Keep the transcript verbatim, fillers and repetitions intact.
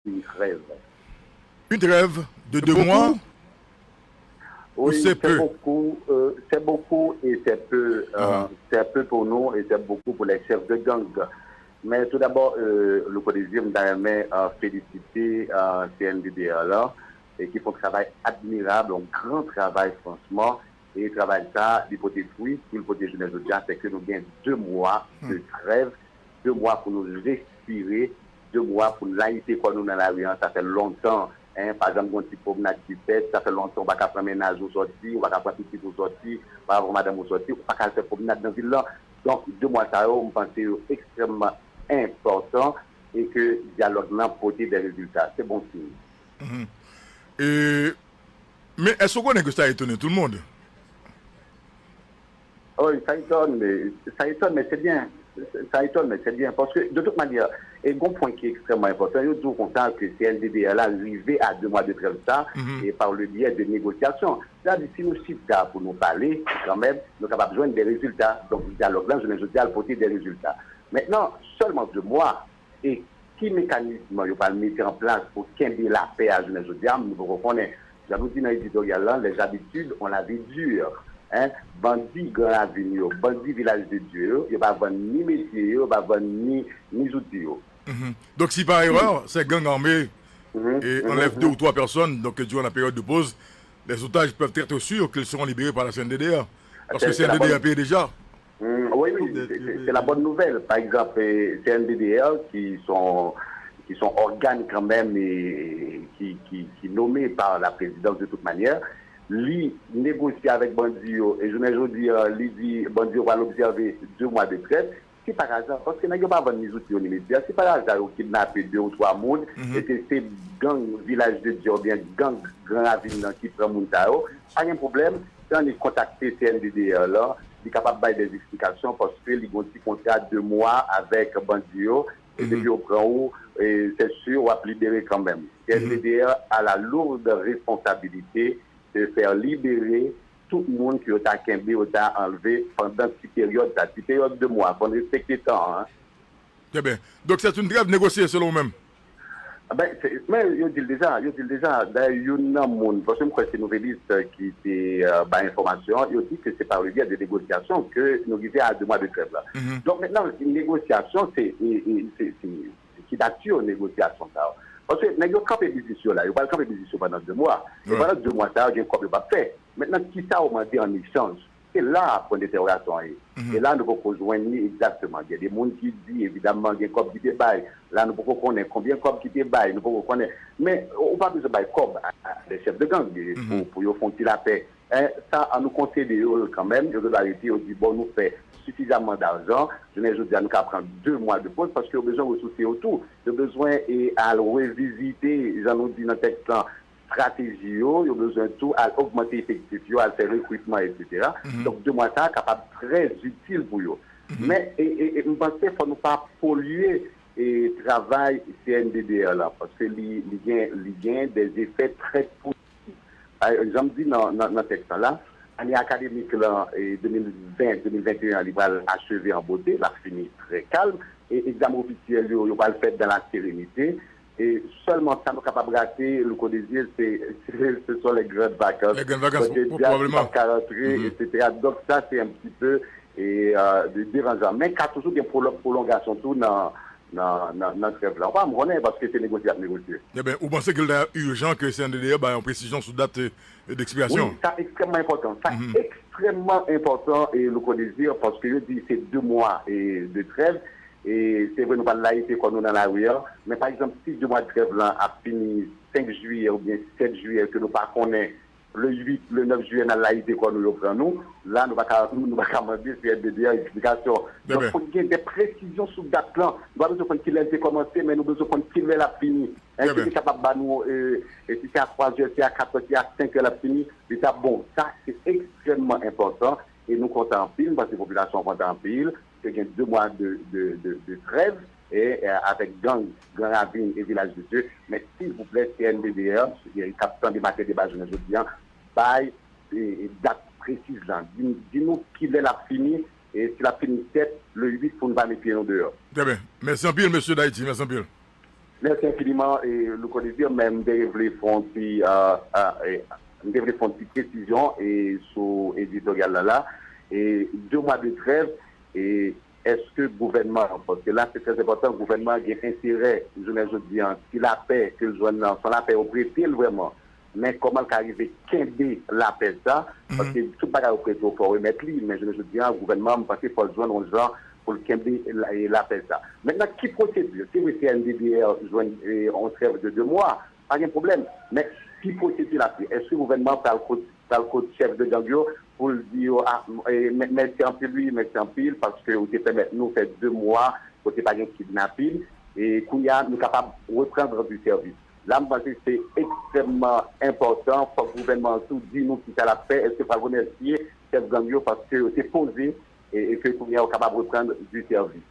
une trêve. Une trêve de deux mois. Oui, c'est peu. Beaucoup, euh, c'est beaucoup et c'est peu. Euh, c'est peu pour nous et c'est beaucoup pour les chefs de gang. Men tou dabò, euh, Louko Désir, m ta renmen euh, felisite euh, C N D D R la, e ki fè yon travay admirab, yon gran travay franchman. E travay sa, li pote fwi, si l pote jounen jodi a, se ke nou gen de mwa de trèv, de mwa pou nou respire, de mwa pou n layite kò nou nan lari an, sa fè lontan, en, pa janm gen yon ti pwomnad ki fèt, sa fè lontan ou pa ka pran mennaj ou sòti, ou pa ka pran pitit ou sòti, ou pa ka pran madanm ou sòti, ou pa ka al fè pwomnad nan vil lan. Donk, de mwa sa yo, m panse yo ekstrèmman enpòtan e ke dyalòg lan pote de rezilta. Se bon siy. Mhm. E, men èske w konnen ke sa etone tout le monde? Oh, sa etone, sa etone, men se byen. Sa etone, men se byen. Paske, de tout manyè, e gon pwen ki ekstrèmman enpòtan, yo di w konsa ke C N D D R la rive a de mwa de trèv sa, e par le biais de négociations. Sa di, si nou chita pou nou pale, kanmenm, nou kapab jwenn de rezilta. Donk, dyalòg lan, jounen jodi a, l pote de rezilta. Mentnan, sèlman de mwa, e ki mekanism yo pral mete an plas pou kenbe lapè a jounen jodi a, nou poko konnen. Jan nou di nan editoryal lan, les habitudes ont la vie dure. Hein? Bandi Gran Ravin yo, bandi Vilaj de Dye yo, yo pa vann ni metye yo, yo pa vann ni, ni zouti yo. Mhm. Donk, si pa erè, se gang ame e anlèv de ou twa pèsòn, donk, durant la période de pause, les otages peuvent être sûrs qu'ils seront libérés par la C N D D R. Paske C N D D R peye deja. Mm, oui, oui, c'est c'est la bonne nouvelle. Par exemple, euh, C N D D R, qui sont, qui sont organes quand même et qui, qui, qui nommés par la présidence de toute manière, li negosye avèk bandi yo, e jounen jodi a, li di bandi yo pral obsève de mwa de trèv, si par hasard, paske nèg yo pa vann ni zouti yo ni metye, si par hasard yo kidnape de ou twa moun, e ke se gang Vilaj de Dye oubyen gang Gran Ravin nan ki pran moun sa yo, pa gen pwoblèm, se annik kontakte C N D D R lan, li kapab bay des explications paske li gen yon ti kontra de mwa avèk bandi yo, e depi yo pran ou, e se si w ap libere kanmenm. C N D D R a la lourde responsabilité de faire libérer tout moun ke yo ta kenbe, yo ta anlve pandan ti peryòd sa, ti peryòd de mwa, fò n respekte tan an. Trè byen. Donk, c'est une trêve négociée, selon ou menm? Ben, se, men yo di l deja, yo di l deja. Dayè, youn nan moun, paske m kwè se Nouvelliste ki te euh, bay enfòmasyon an, yo di ke se par le biais de négociations ke nou rive a de mwa de trèv la. Donk, mentnan, negosyasyon, se, e, e, se, se, se ki dati yo negosyasyon sa yo. Paske nèg yo kanpe biznis yo la, yo pral kanpe biznis yo pandan de mwa. E pandan de mwa sa yo, gen kòb yo p ap fè. Mentnan, kisa yo mande an echanj? Se la pwen dentèwogasyon an ye. E la nou poko jwenn li egzakteman. Gen de moun ki di, evidamman, gen kòb ki te bay. La nou poko konnen konbyen kòb ki te bay, nou poko konnen. Men ou pa bezwen bay kòb a, a, de chèf de gang pou, pou yo fè yon ti lapè. E sa, an nou konsede yo l kanmenm, yo dwe arete, yo di, bon, nou fè sifizamman dajan, jounen jodi a, nou ka pran de mwa de poz, paske yo bezwen resouse yo tou. Yo bezwen e, al revizite, jan nou di nan tèks lan, estrateji yo, yo bezwen tou al ogmante efektif yo, al fè rekritman, etsetera. Donk, de mwa sa a kapab trè itil pou yo. Men, e, e, e, m panse fò nou pa polye e, travay C N D D R lan, paske li, li gen, li gen de efè trè pozisif. Jan m di nan, nan, nan tèks lan la, ane akademik lan, e, de mil ven, de mil venteyen an, li pral acheve an bote, l ap fini trè kalm, e egzamen ofisyèl yo, yo pral fèt dans la sérénité. E sèlman sa nou kapab rate, Louko Désir, se, se, ce sont les grandes vacances. Les grandes vacances, probablement. Ki p ap ka rantre, etsetera. Donk sa, se un petit peu e, euh, de, deranjan. Men ka toujou gen pwolo-, pwolongasyon tou nan, nan, nan, nan trèv la. Ou pa m konnen, paske se negosye y ap negosye. Eben, ou panse ke l ta ijan ke C N D D R bay yon presizyon sou dat, e, dekspirasyon an? Wi, sa ekstrèmman enpòtan. Sa ekstrèmman enpòtan, e, Louko Désir, paske yo di se de mwa, e, de trèv. E se vre nou pral layite kò nou nan lari an, men pa egzanp, si de mwa de trèv lan ap fini senk jiyè oubyen sèt jiyè ke nou pa konnen, le uit, le nèf jiyè, n al layite kò nou, yo pran nou, la nou pa ka, nou pa ka mande C N D D R eksplikasyon. Donk, fòk gen de presizyon sou dat lan. Nou pa bezwen konn kilè l te kòmanse, men nou bezwen konn kilè l ap fini. Èske li kapab ba nou, e, e si se a twazè, si a katrè, si a senkè l ap fini, li t ap bon. Sa, se ekstrèmman enpòtan. E nou kontan anpil, m panse popilasyon an kontan anpil, ke gen de mwa de, de, de, de trèv, e, e, avèk gang Gran Ravin e Vilaj de Dye. Men silvouplè, C N D D R, e, k ap tande maten deba jounen jodi an, bay, e, e, dat presiz lan. Di, di nou kilè l ap fini, e si l ap fini sèt, le uit, pou n pa met pye nou deyò. Trè byen. Mèsi anpil, mesye Dayiti. Mèsi anpil. Mèsi enfiniman, e, Louko Désir, men m te vle fè yon ti, euh, euh, e, m te vle fè yon ti presizyon, e, sou editoryal la la. E, de mwa de trèv, e, èske gouvènman an, paske la se trè enpòtan, gouvènman an gen enterè, jounen jodi an, si lapè ke l jwenn nan, san lapè yo prete l vrèman, men kòman l ka rive kenbe lapè sa, paske tout bagay yo prete yo fò remèt li, men jounen jodi an, gouvènman an, m panse fò l jwenn yon jan pou l kenbe la- lapè sa. Mentnan, ki pwosedi? Se vre C N D D R jwenn, e, yon trèv de de mwa, pa gen pwoblèm. Men ki pwosedi l ap ye? Èske gouvènman an pral kot, pral kot chèf de gang yo pou l di yo, ah, e, mè- mèsi anpil, wi, mèsi anpil, paske ou te pèmèt nou fè de mwa kote pa gen kidnapin, e kounye a, nou kapab reprann du sèvis. La, m panse se ekstrèmman enpòtan, fòk gouvènman an tou di nou kisa l ap fè, èske l pral remèsye chèf gang yo, paske yo te poze, e, e ke kounye a, yo kapab reprann du sèvis.